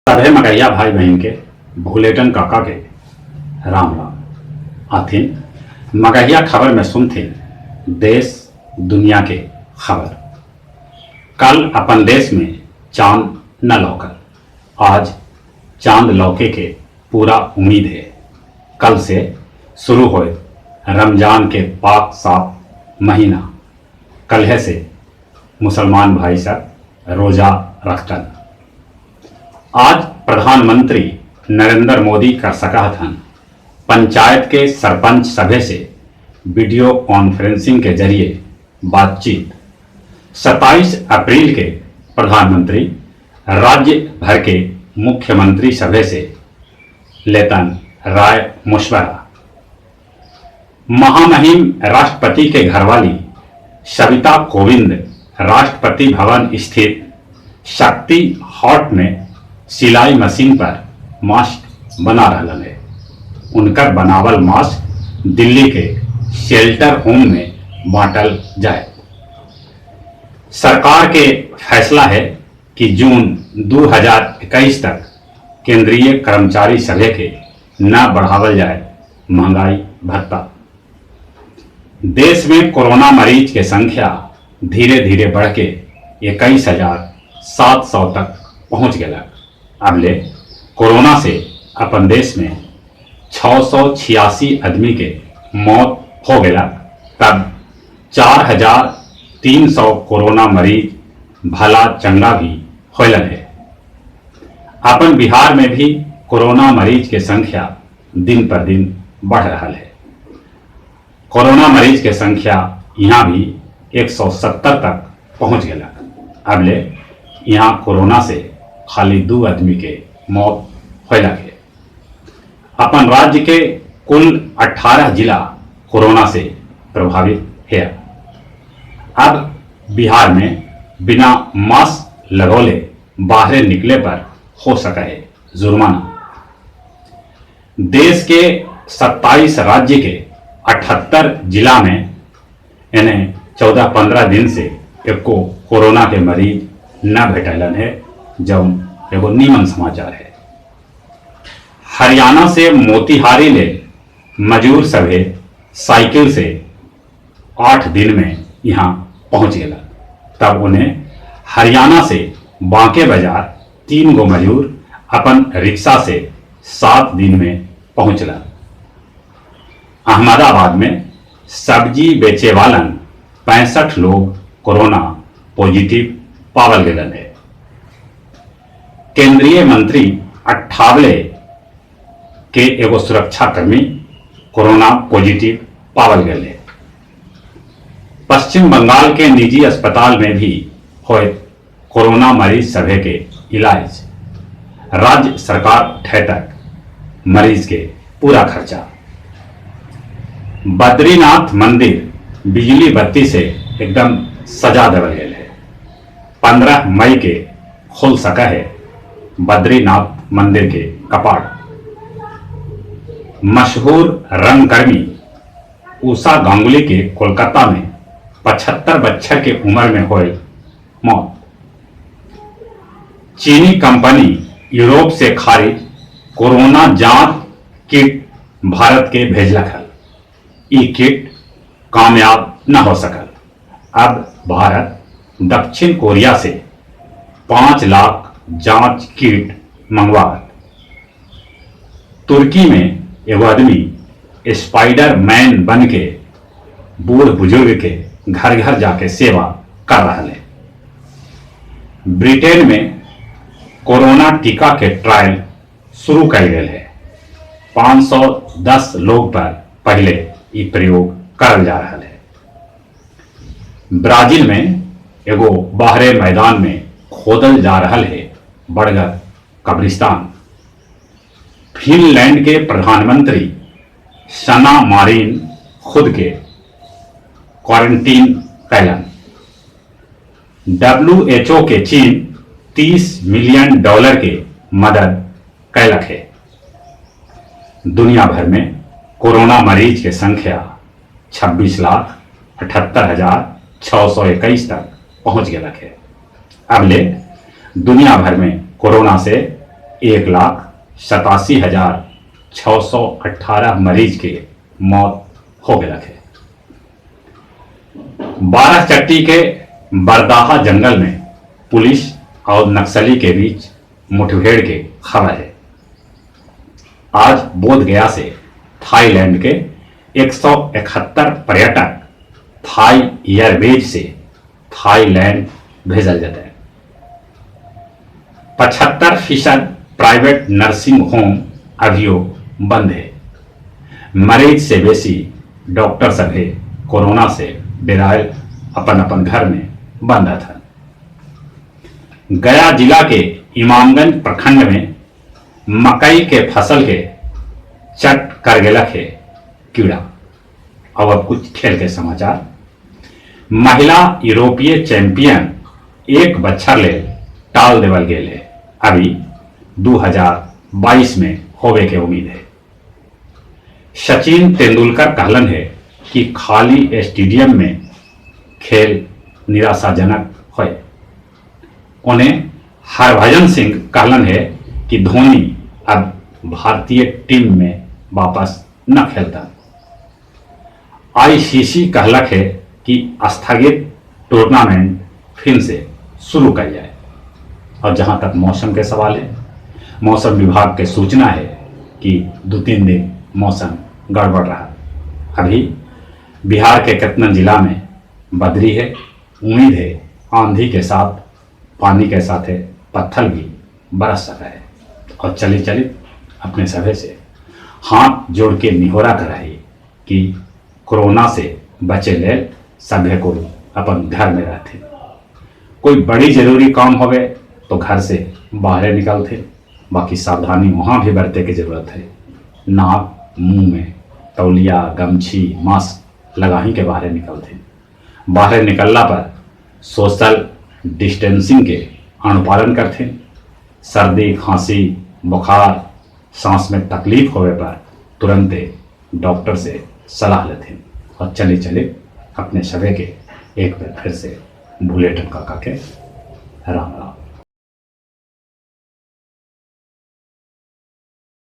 सभे मगहिया भाई बहिन के भुलेटन काका के राम राम। आथिन मगहिया खबर में सुनथिन देश दुनिया के खबर। कल अपन देश में चाँद न लौकल, आज चाँद लौके के पूरा उम्मीद हे। कल से शुरू होए रमजान के पाक साफ महीना। कल्हे से मुसलमान भाई सब रोजा रखतन। आज प्रधानमंत्री नरेंद्र मोदी कर सकत हन पंचायत के सरपंच सभे से वीडियो कॉन्फ्रेंसिंग के जरिए बातचीत। 27 अप्रैल के प्रधानमंत्री राज्य भर के मुख्यमंत्री सभे से लेतन राय मशवरा। महामहिम राष्ट्रपति के घरवाली सविता कोविंद राष्ट्रपति भवन स्थित शक्ति हॉट में सिलाई मशीन पर मास्क बना रहलन है। उनकर बनावल मास्क दिल्ली के शेल्टर होम में बांटल जाए। सरकार के फैसला है कि जून 2021 तक केंद्रीय कर्मचारी सभे के न बढ़ावल जाए महंगाई भत्ता। देश में कोरोना मरीज के संख्या धीरे धीरे बढ़ के 21,700 तक पहुंच गया। अब ले कोरोना से अपन देश में 686 आदमी के मौत हो गया, तब 4,300 कोरोना मरीज भला चंगा भी होलन है। अपन बिहार में भी कोरोना मरीज के संख्या दिन पर दिन बढ़ रहा है। कोरोना मरीज के संख्या यहाँ भी 170 तक पहुंच गया। अब ले यहाँ कोरोना से खाली 2 आदमी के मौत होला है। अपन राज्य के कुल 18 जिला कोरोना से प्रभावित है। अब बिहार में बिना मास्क लगौले बाहर निकले पर हो सका है जुर्माना। देश के 27 राज्य के 78 जिला में यानी 14-15 दिन से एको कोरोना के मरीज न भेटलन है, जौन एगो नीमन समाचार है। हरियाणा से मोतिहारी ले मजूर सभे साइकिल से 8 दिन में यहाँ पहुंच गया। तब उन्हें हरियाणा से बांके बाजार 3 गो मजूर अपन रिक्शा से 7 दिन में पहुंचला। अहमदाबाद में सब्जी बेचे वालन 65 लोग कोरोना पॉजिटिव पावल गए है। केंद्रीय मंत्री अठावले के एगो सुरक्षाकर्मी कोरोना पॉजिटिव पावल गए है। पश्चिम बंगाल के निजी अस्पताल में भी होए कोरोना मरीज सभे के इलाज। राज्य सरकार ठेतक मरीज के पूरा खर्चा। बद्रीनाथ मंदिर बिजली बत्ती से एकदम सजा देवल गया है। 15 मई के खुल सका है बद्रीनाथ मंदिर के कपाट। मशहूर रंगकर्मी उषा गांगुली के कोलकाता में 75 बच्चर के उम्र में हुए मौत। चीनी कंपनी यूरोप से खारिज कोरोना जांच किट भारत के भेजलक हल। ई किट कामयाब न हो सकल। अब भारत दक्षिण कोरिया से 5 लाख जांच किट मंगवात। तुर्की में एगो आदमी स्पाइडर मैन बन के बूढ़ बुजुर्ग के घर घर जाके सेवा कर रहा है। ब्रिटेन में कोरोना टीका के ट्रायल शुरू कल गए है। 510 लोग पर पहले ये प्रयोग करल जा रहा है। ब्राजील में एगो बाहरे मैदान में खोदल जा रहा है बड़गर कब्रिस्तान। फिनलैंड के प्रधानमंत्री सना मारिन खुद के क्वारंटीन कैलन। WHO के चीन $30 मिलियन के मदद कैलक है। दुनिया भर में कोरोना मरीज के संख्या 26,78,621 तक पहुंच गया है। अब ले दुनिया भर में कोरोना से 1,87,618 मरीज के मौत हो गया है। बाराचट्टी के बरदाहा जंगल में पुलिस और नक्सली के बीच मुठभेड़ के खबर है। आज बोधगया से थाईलैंड के 171 पर्यटक थाई एयरवेज से थाईलैंड भेजल जाता है। 75% प्राइवेट नर्सिंग होम अभियो बंद है। मरीज से बेसी डॉक्टर सभे कोरोना से डेरायल अपन अपन घर में बंद था। गया जिला के इमामगंज प्रखंड में मकई के फसल के चट कर गेलक है कीड़ा। अब कुछ खेल के समाचार। महिला यूरोपीय चैंपियन एक बच्छर ले टाल देवल गेल है। अभी 2022 में होवे के उम्मीद है। सचिन तेंदुलकर कहलन है कि खाली स्टेडियम में खेल निराशाजनक है। उन्हें हरभजन सिंह कहलन है कि धोनी अब भारतीय टीम में वापस न खेलता। आईसीसी कहलक है कि स्थगित टूर्नामेंट फिर से शुरू कर जाए। और जहां तक मौसम के सवाल है, मौसम विभाग के सूचना है कि 2-3 दिन मौसम गड़बड़ रहा। अभी बिहार के कितने जिला में बदरी है, उम्मीद है आंधी के साथ पानी के साथ है पत्थर भी बरस सका है। और चली चली अपने सभे से हाथ जोड़ के निहोरा कर रही कि कोरोना से बचे ले सभे को अपन घर में रहते। कोई बड़ी जरूरी काम होवे तो घर से बाहर निकलते, बाकी सावधानी वहाँ भी बरते की जरूरत है। नाक मुंह में तौलिया गमछी मास्क लगा ही के बाहर निकलते। बाहर निकलना पर सोशल डिस्टेंसिंग के अनुपालन करते। सर्दी खांसी बुखार सांस में तकलीफ होवे पर तुरंत डॉक्टर से सलाह लेते। और चले चले अपने सभे के एक बार फिर से भुलेटन काका के राम राम।